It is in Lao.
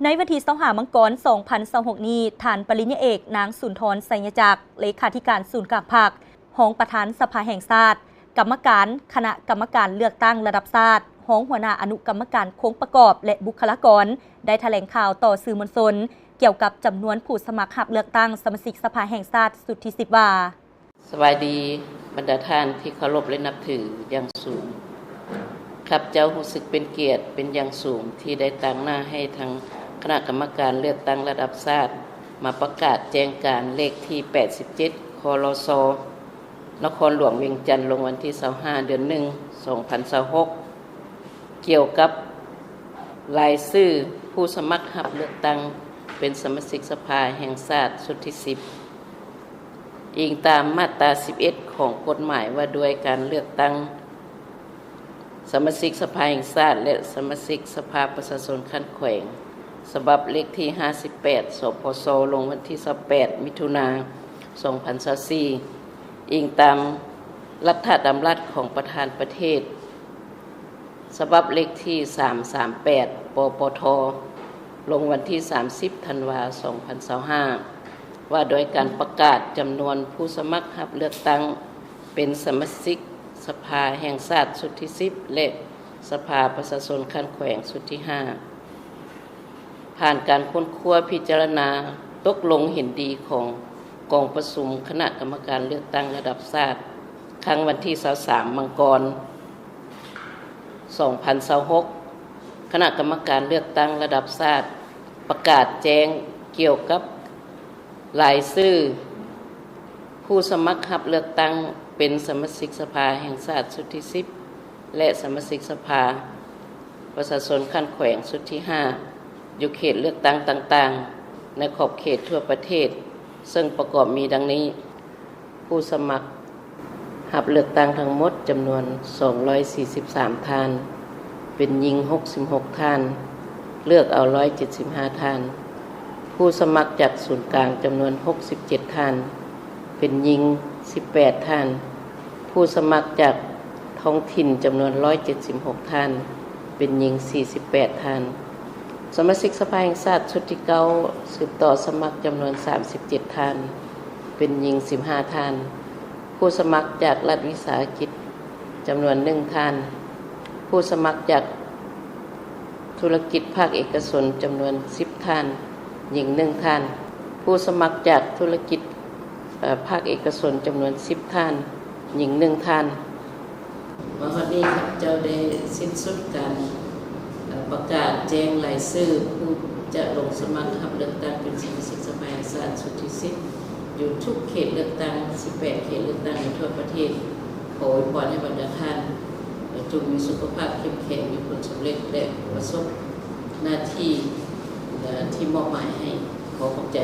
ໃນວັນທີຊາວຫ້າ ມັງກອນ ສອງພັນຊາວຫົກນີ້, ທ່ານປະລິນຍາເອກ ນາງ ສຸນທອນ ໄຊຍະຈັກ ເລຂາທິການສູນກາງພັກ, ຮອງປະທານສະພາແຫ່ງຊາດ, ກຳມະການຄະນະກຳມະການເລືອກຕັ້ງລະດັບຊາດ, ຮອງຫົວໜ້າອະນຸກຳມະການຄົງປະກອບ ແລະ ບຸກຄະລາກອນ ໄດ້ຖະແຫຼງຂ່າວຕໍ່ສື່ມວນຊົນ ກ່ຽວກັບຈຳນວນຜູ້ສະໝັກຮັບເລືອກຕັ້ງສະມາຊິກສະພາແຫ່ງຊາດຊຸດທີສິບ ວ່າ. ສະບາຍດີບັນດາທ່ານທີ່ເຄົາລົບ ແລະ ນັບຖືຢ່າງສູງ. ຂ້າພະເຈົ້າຮູ້ສຶກເປັນກຽດເປັນຢ່າງສູງທີ່ໄດ້ຕາງໜ້າໃຫ້ທັງຄະນະກຳມະການເລືອກຕັ້ງລະດັບຊາດ ມາປະກາດແຈ້ງການເລກທີ ແປດສິບເຈັດ ຄລສ ນະຄອນຫຼວງວຽງຈັນ ລົງວັນທີ ຊາວຫ້າ ເດືອນໜຶ່ງ ສອງພັນຊາວຫົກ ກ່ຽວກັບລາຍຊື່ຜູ້ສະໝັກຮັບເລືອກຕັ້ງເປັນສະມາຊິກສະພາແຫ່ງຊາດຊຸດທີສິບ ອີງຕາມມາດຕາສິບເອັດ ຂອງກົດໝາຍວ່າດ້ວຍການເລືອກຕັ້ງສະມາຊິກສະພາແຫ່ງຊາດ ແລະ ສະມາຊິກສະພາປະຊາຊົນຂັ້ນແຂວງ ສະບັບເລກທີ ຫ້າສິບແປດ ສພຊ ລົງວັນທີ ຊາວແປດ ມິຖຸນາ ສອງພັນຊາວສີ່ ອີງຕາມລັດຖະດຳລັດຂອງປະທານປະເທດ ສະບັບເລກທີ ສາມສາມແປດ ປປທ ລົງວັນທີ ສາມສິບ ທັນວາ ສອງພັນຊາວຫ້າ ວ່າດ້ວຍການປະກາດຈຳນວນຜູ້ສະໝັກຮັບເລືອກຕັ້ງເປັນສະມາຊິກສະພາແຫ່ງຊາດຊຸດທີສິບ ແລະ ສະພາປະຊາຊົນຂັ້ນແຂວງຊຸດທີຫ້າ. ຜ່ານການຄົ້ນຄວ້າພິຈາລະນາຕົກລົງເຫັນດີຂອງກອງປະຊຸມຄະນະກຳມະການເລືອກຕັ້ງລະດັບຊາດ ຄັ້ງວັນທີ ຊາວສາມ ມັງກອນ ສອງພັນຊາວຫົກ ຄະນະກຳມະການເລືອກຕັ້ງລະດັບຊາດ ປະກາດແຈ້ງກ່ຽວກັບລາຍຊື່ຜູ້ສະໝັກຮັບເລືອກຕັ້ງເປັນສະມາຊິກສະພາແຫ່ງຊາດຊຸດທີສິບ ແລະ ສະມາຊິກສະພາປະຊາຊົນຂັ້ນແຂວງຊຸດທີຫ້າ ຢູ່ເຂດເລືອກຕັ້ງຕ່າງໆ ໃນຂອບເຂດທົ່ວປະເທດ ເຊິ່ງປະກອບມີດັ່ງນີ້. ຜູ້ສະໝັກຮັບເລືອກຕັ້ງທັງໝົດຈຳນວນ ສອງຮ້ອຍສີ່ສິບສາມ ທ່ານ, ເປັນຍິງ ຫົກສິບຫົກ ທ່ານ, ເລືອກເອົາ ຮ້ອຍເຈັດສິບຫ້າ ທ່ານ. ຜູ້ສະໝັກຈາກສູນກາງຈຳນວນ ຫົກສິບເຈັດ ທ່ານ, ເປັນຍິງ ສິບແປດ ທ່ານ. ຜູ້ສະໝັກຈາກທ້ອງຖິ່ນຈຳນວນ ຮ້ອຍເຈັດສິບຫົກ ທ່ານ, ເປັນຍິງ ສີ່ສິບແປດ ທ່ານ. ສະມາຊິກສະພາແຫ່ງຊາດຊຸດທີເກົ້າ ສືບຕໍ່ສະໝັກຈຳນວນ ສາມສິບເຈັດ ທ່ານ, ເປັນຍິງ ສິບຫ້າ ທ່ານ. ຜູ້ສະໝັກຈາກລັດວິສາຫະກິດຈຳນວນ ໜຶ່ງ ທ່ານ. ຜູ້ສະໝັກຈາກທຸລະກິດພາກເອກະຊົນຈຳນວນ ສິບ ທ່ານ, ຍິງ ໜຶ່ງ ທ່ານ. ຜູ້ສະໝັກຈາກທຸລະກິດ ເອີ ພາກເອກະຊົນຈຳນວນ ສິບ ທ່ານ, ຍິງ ໜຶ່ງ ທ່ານ. ມາຮອດນີ້ ຂ້າພະເຈົ້າໄດ້ສິ້ນສຸດການ ເອີ ປະກາດແຈ້ງລາຍຊື່ຜູ້ຈະລົງສະໝັກຮັບເລືອກຕັ້ງເປັນສະມາຊິກສະພາແຫ່ງຊາດຊຸດທີສິບ ຢູ່ທຸກເຂດເລືອກຕັ້ງ ສິບແປດ ເຂດເລືອກຕັ້ງໃນທົ່ວປະເທດ. ຂໍອວຍພອນໃຫ້ບັນດາທ່ານ ເອີ ຈົ່ງມີສຸຂະພາບເຂັ້ມແຂງ, ມີຜົນສຳເລັດ ແລະ ປະສົບໜ້າທີ່ ເອີ ທີ່ມອບໝາຍໃຫ້. ຂໍຂອບໃຈ.